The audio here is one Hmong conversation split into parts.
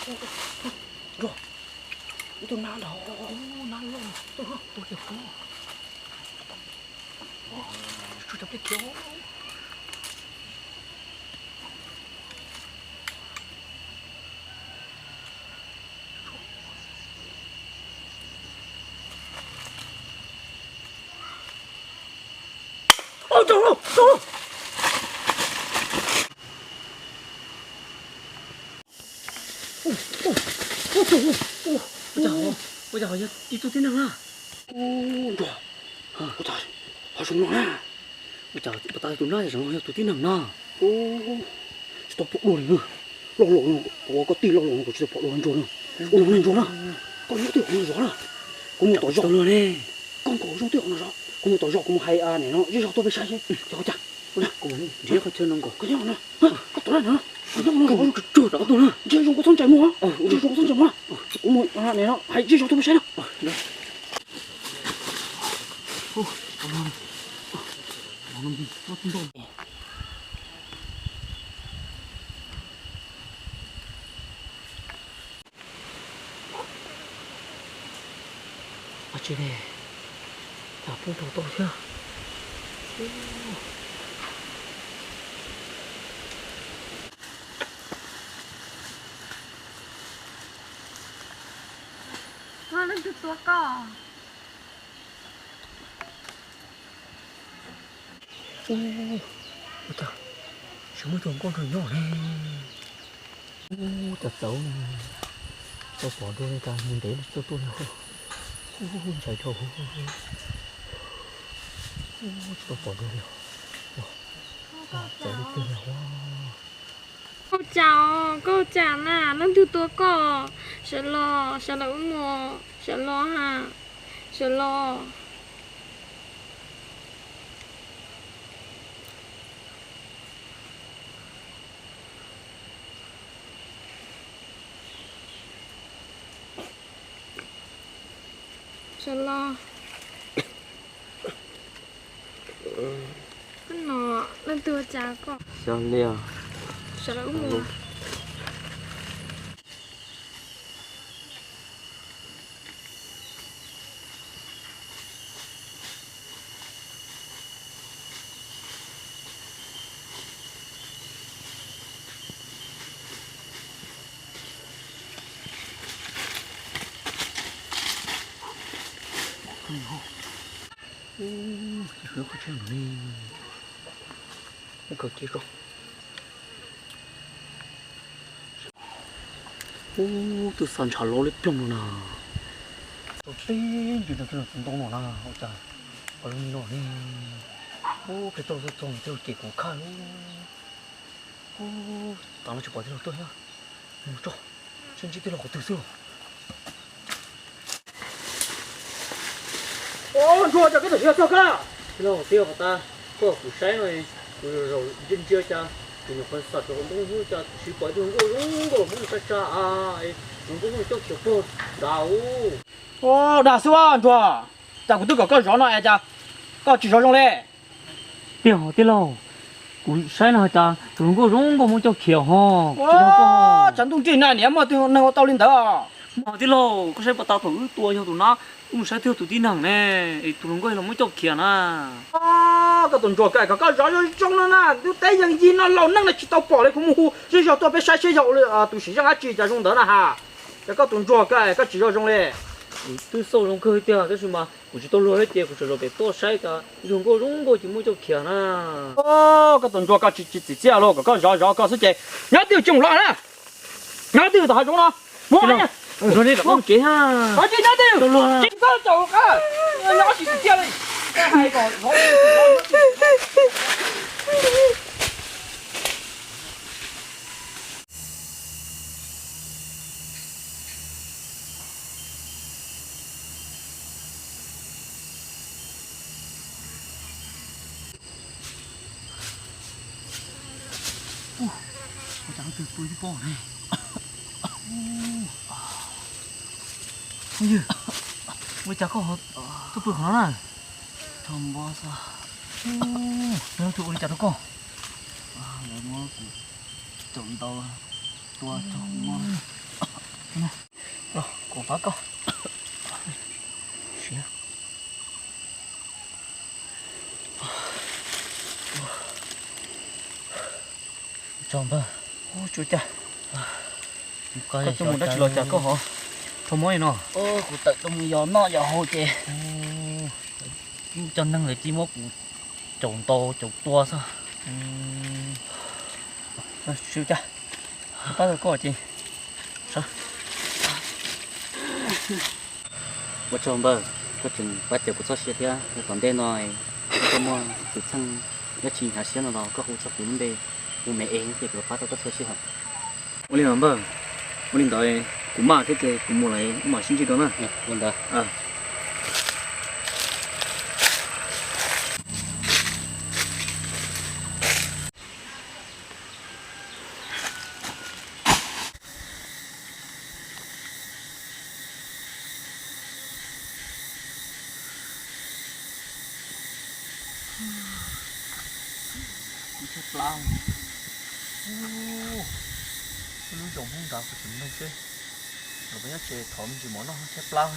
Nrog, ib tug nab ntag, nab loj, tus yog koj. Tsuag cov pliag khiav. Ua cas ho yog ib tug tib neeg na? Nrog, ua cas ho zoo no na? Ua cas pas tas tus nab zoo no yog tus tib neeg na? Tsis tau pom dua li na. Loj los no, kuv ua koj tij loj los no kuv tsis tau pom dua li ntsuag na. Ua no li ntsuag na. Koj nyob twj ywm no zov na. Kuv mus tom zos. Koj nkaum zoo twj ywm no zov. Kuv mus tom zos kuv mus hais nim no zej zog tuaj peb saib seb yog ua cas. Nrhiav qhov chaw no nkaum. Koj nyob no, koj tom no, koj nyob no zov. Nrhiav zoo koj txhob ntsais muag. Nrhiav zoo koj txhob ntsais muag. Kuv mus nim no hais zej zog tuaj peb saib na. Ab tsi ne, cas poob rau tau thiab. Leej twg tua koj? Ua cas tsis muaj tus nkauj nrog nyob ne? Ua cas txawv, tsis tau pom dua li cas, mus ntev no tsis tau tuaj li. Ntshai dhau, tsis tau pom dua li. Txawv tiag tiag li. Koj cas, koj cas na, leej twg tua koj? Sawv los, sawv los wb mus, sawv los ha, sawv los. Sawv los. Koj no, leej twg ua cas koj? Xyov li os. Sawv los wb mus. Ub, tus lub qhov tsheb no ne, mus khaws kiag tso. Ub, twb xa ntshav loj li ploog no na. Tau teb ntsis no twb los tus ntoo no na, ua cas ua li no ne. Ub, peb tau txog txog no thiaj ces kuv khaj lub. Ub, tas no tsis pom tij laug tuaj thiab. Mus tso, seb ntsib tij laug qhov twg xwb los. Ntsuag, cas koj tam sim txog koj? Tij laug, tij laug, tas koj kuv saib no, kuv zaum zaum ntsia ntsia cas kuv nyuam qhuav xam rau hauv npoo hnub cas siv pom ib tug nkauj zoo nkauj los muab sab sab a, tus nkauj muab coj khiav puag nrad. Ua dag xwb Ntsuag, cas kuv twb kom koj zov no es cas koj tsis zov zoo li? Tiag tij laug, kuv saib no cas tus hluas nkauj zoo nkauj muab coj khiav ho. Tshav ntuj nrig na niam, muaj tus neeg ua tau li ntawd. Mas tij laug, koj saib pas tas thaum wb tua yog tus nab, wb mus saib twb yog tus tib neeg ne, es tus hluas nkauj los muab coj khiav na. Koj tus Ntsuag, koj zov zoo zoo no na, ntuj teb yeej yig no laus neej no tsis tau pom li, kuv mus hu zej zog tuaj peb saib seb yog tus sim zeej dab tsi cas zoo ntawd na ha. Ces koj tus Ntsuag, koj tsis zov zoo li. Kuv twb xauj zoo kawg tiag tab sis mas kuv tsis tau luag thiab ces kuv tseem zaum pem toj saib cas ib tug nkauj zoo nkauj ces muab coj khiav na. Koj tus Ntsuag, koj tsis txim txiaj los kom koj zov zov koj xwb ces nyob twj ywm tsis mus los na. Nyob twj ywm tom hav zoov no. Mus, nyob twj ywm, tsis nyob twj ywm, tsis nyob twj ywm, tsis nyob twj ywm, nyob tsis txim txiaj li. Koj hais kom zov. Ua cas leej twg pw ib pob ne? Phooj ywg, ua cas koj tuaj pw qhov no na? Leej twg ua li cas rau koj? Lawv muab kuv caum ntaus tua tso kuv mob. Los kuv pab koj. Siab. Tso npawg. Ua cas koj tuaj mus dab tsi los cas koj ho rho mob li no? Kuv tawm tuaj mus yos noj yos haus ces cov neeg lawv cia muab kuv caum ntaus caum tua xwb. Tsis ua cas, pab tau koj ces. Ua tsaug npawg, koj tseem pab cawm kuv txoj sia thiab. Yog tom ntej no kuv muaj xwm txheej dab tsi hnyav siab no los koj hu txog kuv lub npe, hu me es ces kuv pab tau koj txhua sij hawm. Ua li ntawd npawg, ua li ntawd kuv maj thiab ces kuv mus lawm, wb mam sib ntsib dua na. Ua ntawd. Tshaib plab. Lub zos Hmoob nrad kuv tseem mloog seb, los peb nyob tsev thov me ntsis mov noj tshaib plab.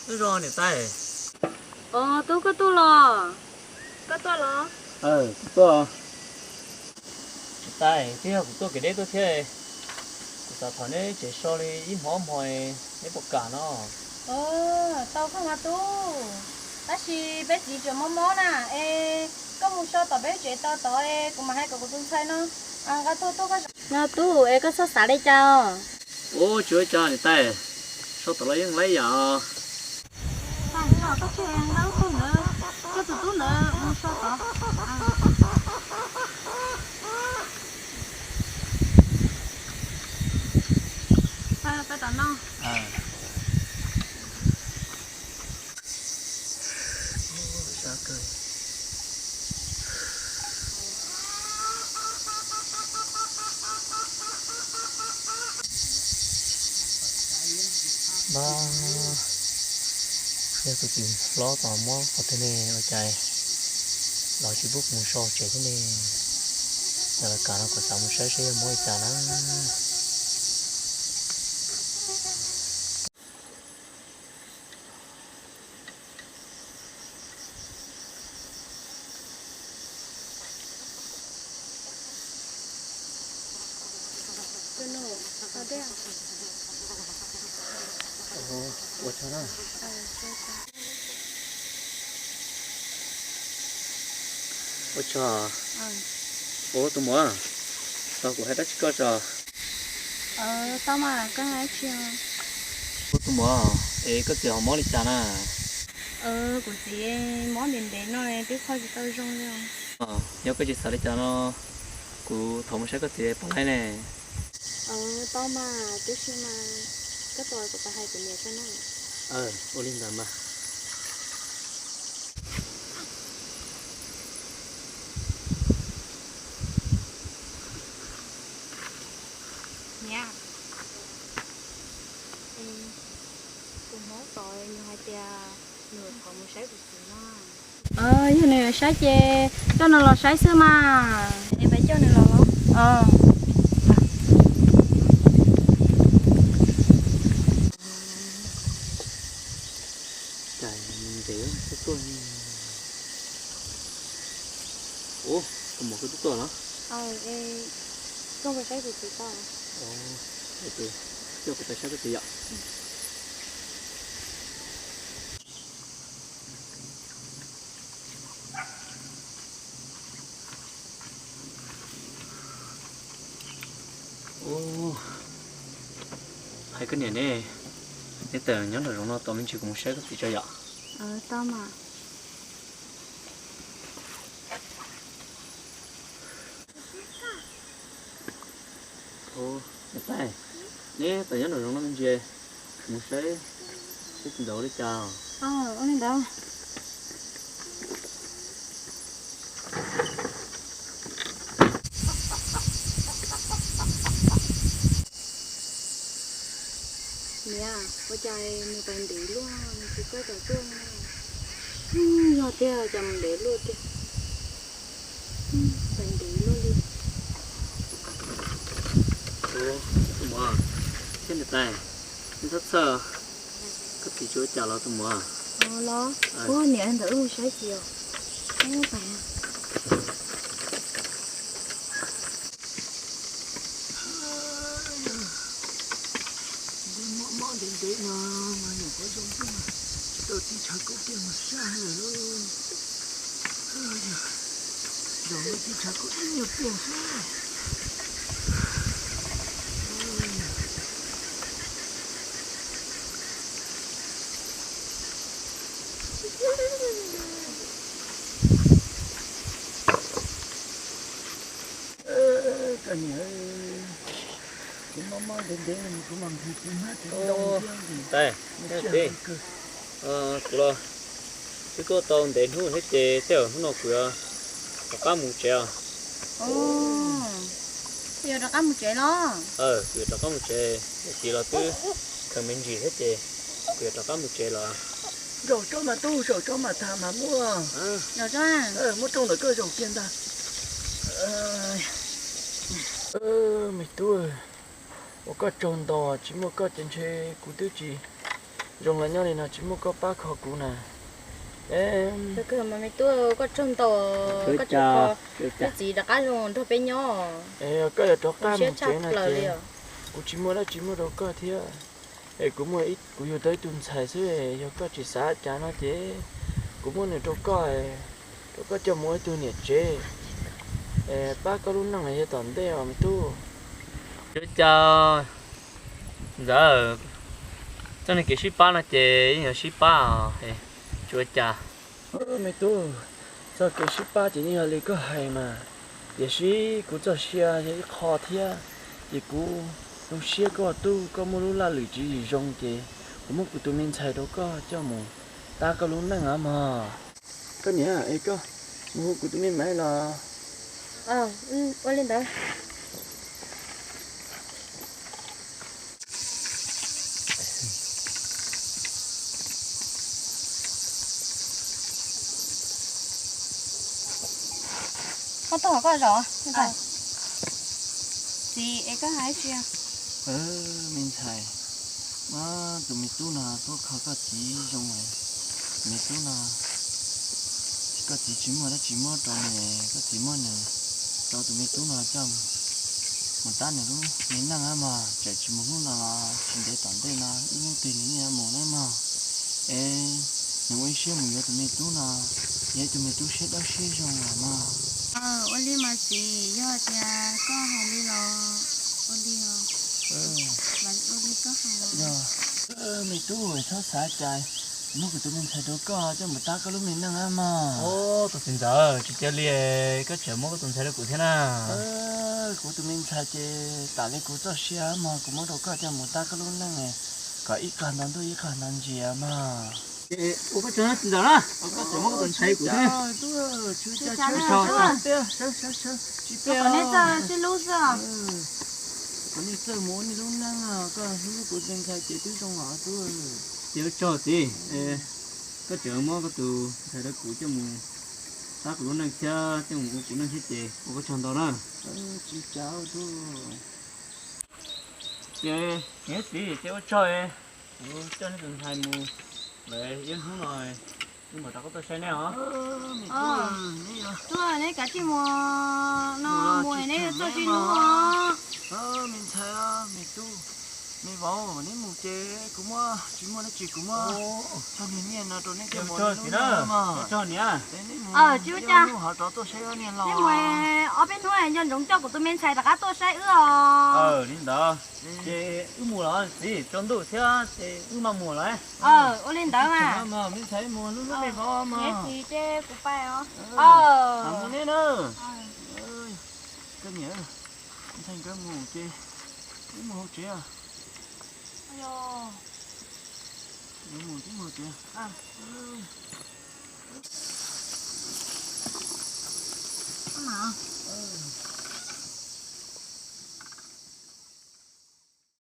Nyob zoo niam tais. Os, tub koj tuaj los? Koj tuaj los? Kuv tuaj. Niam tais, twb yog kuv tuaj kev deb tuaj thiab. Kuv xav thov neb tsev so li ib hmo ob hmo, neb puas kam no? Tau kawg mas tub, tab sis peb txiv tseem mob mob na, es koj mus so tom peb tsev tod tod es kuv mam hais kom kuv tus ntxhais no nqa tuaj tuaj koj zov no tub, es koj txhob xav li cas os. Ub, tsis ua cas niam tais, so tom los yeej laib yam. Koj tseg nqa lub tug ntawd, koj tus tub ntawd mus so tod. Pab tom no. Npawg, yog tus txiv hlob tos muab qhov twg ne ua cas los tsis pub kuv mus so tsev thiab ne? Yog lawv kam no kuv xav mus saib seb yog muab li cas na. Ua tsaug na. Ua tsaug. Ua tus muam, tos kuv hais dab tsi koj tso. Tau mas, koj hais dab tsi? Ua tus muam, es koj txiv ho mob li cas na? Kuv txiv mob ntev ntev no twb kho tsis tau zoo li. Yog koj tsis xav li cas no, kuv thov mus saib koj txiv puas laib ne? Tau mas, tab sis mas koj tos kuv pab hais kuv niam tso na. Ua li ntawd mas. Niam, tus hmoob tod nws hais tias nws thov mus saib kuv txiv no. Yog nws yuav saib ces coj nws los saib xwb mas. Es peb coj nws los los? Cas ntev tuaj. Ub, tus muam koj twb tuaj los? Koj mus saib kuv txiv tau. Coj kuv pab saib koj txiv yom. Ub, hais koj niam ne, neb tawm nyob nraum zoov no tos me ntsis kuv mus saib koj txiv tso yom. Tau mas. Niam tais, neb tawm nyob nraum zoov no me ntsis, kuv mus saib seb txiv ntxawm ua li cas. Ua li ntawd. Ua cas mus pais ntev luaj, mus tsis txog tom tuaj no. Yog tiag, cas mus ntev luaj tiag. Pais ntev luaj li. Tus muam, thiab niam tais, nej txhob txhawj, koj txiv tsis ua cas los tus muam. Los, ua niam ntawd wb mus saib tsis os. Ntev mob mob ntev ntev no mas nyuam qhuav zoo xwb mas tsis tau tib tshav kub kiag mas sab heev lawm lauj. Zaum no tib tshav kub ib nyuag pliag xwb. Koj niam, kuv mob mob ntev ntev no kuv mam nqhis kuv hnab kuv zoo thiab. Tais, kuv los twb tuaj tau ntev hnub thiab ces tej zaum hnub no kuv yuav rov qab mus tsev os. Yuav rov qab mus tsev los? Kuv yuav rov qab mus tsev, niam txiv los twb khaws me ntsis thiab ces kuv yuav rov qab mus tsev los. Zaum tso mas tub, zaum tso mas tham mas muaj. Muab rooj ntawm koj zaum kiag ntag. Me tub, ua koj tsaug ntau, tsis muaj koj ces ntshe kuv twb tsis zoo los nyob li no, tsis muaj koj pab kho kuv na. Me tub, koj tsaug ntau, koj tsis kho, wb txiv rov qab zoo nrog peb nyob. Koj yuav rov qab mus tsev no ces kuv tsis muaj dab tsi muab rau koj thiab. Es kuv muaj, kuv yug tau ib tug ntxhais xwb, yog koj tsis xav cas no ces kuv muab nws rau koj, rau koj coj mus ua ib tug niam tsev, pab koj lub neej los yog tom ntej os me tub. Tsis ua cas ntxawm, txoj kev sib pab no ces yeej yuav sib pab os, tsis ua cas. Me tub, txoj kev sib pab ces yeej yog li koj hais mas, tiam sis kuv txoj sia yog ib qho thiab, ces kuv zoo siab koj tub, koj muaj lub laj lwm tswv yim zoo ces kuv muab kuv tus me ntxhais rau koj coj mus tab koj lub neej os mog. Koj niam, es koj mus hu kuv tus me maiv los? Ua li ntawd. Koj tuaj hov koj zos. Txiv, es koj hais tsi? Me ntxhais, muab tus me tub no tuaj kho koj txiv zoo lawm. Tus me tub no, koj txiv tsis muaj dab tsi muab rau nws, koj txiv muab nws rau tus me tub no coj mus tab nws lub me neej mog, txawm tsis mus hnub no los tsis ntev tom ntej no ib hnub twg nws yeej yuav mus nawb mog. Es nws ua ib siab mus yuav tus me tub no, yog ib tug me tub siab dawb siab zoo los mog. Ua li mas txiv, yog tias koj hais li los ua li os. Ua li koj hais los. Me tub, txhob xav cas, muab kuv tus me ntxhais rau koj coj mus tab koj lub me neej mog. Tus txiv ntxawm, tsis cia li, koj tseem muab koj tus ntxhais rau kuv thiab na. Kuv tus me ntxhais ces tam li kuv txoj sia mog, kuv muab rau koj coj mus tab koj lub neej kom ib qag nto ntuj ib qag nto ntsis mog. Ua koj tsaug txiv ntxawm na, koj tseem muab koj tus ntxhais rau kuv thiab. Tsis ua cas, tsis ua cas. Kom nej txawj mus ua nej lub neej, koj hlub kuv tus ntxhais ces twb zoo os tub. Ces ua tsaug txiv, koj tseem muab koj tus ntxhais rau kuv coj mus tab kuv lub neej thiab coj mus ua kuv neej thiab ces ua koj tsaug ntau na. Tsis ua cas tub. Ces niam txiv ces ua tsaug, kuv coj nej tus ntxhais mus lawm ib hnub no, wb mam rov qab tuaj saib nej os. Tub, neb kav tsij mus no, mus neb txoj kev hlub os. Me ntxhais, me tub, me vauv, neb mus ces kuv muab, tsis muaj dab tsi kuv muab txog niag nyiaj no rau neb coj mus ua lub neej mog. Tsis ua cas, neb mus ob peb hnub nco ntsoov coj kuv tus me ntxhais rov qab tuaj saib wb os. Li ntawd ces wb mus los txiv, tsaus ntuj thiab ces wb mam mus lawm. Ua li ntawd mas. Me ntxhais mus hlub hlub me vauv mog. Niam txiv ces kuv pais os. Mus neb na. Koj niam, ntxhais nkawd mus ces wb mus hauv tsev. Mus tib mus tsev.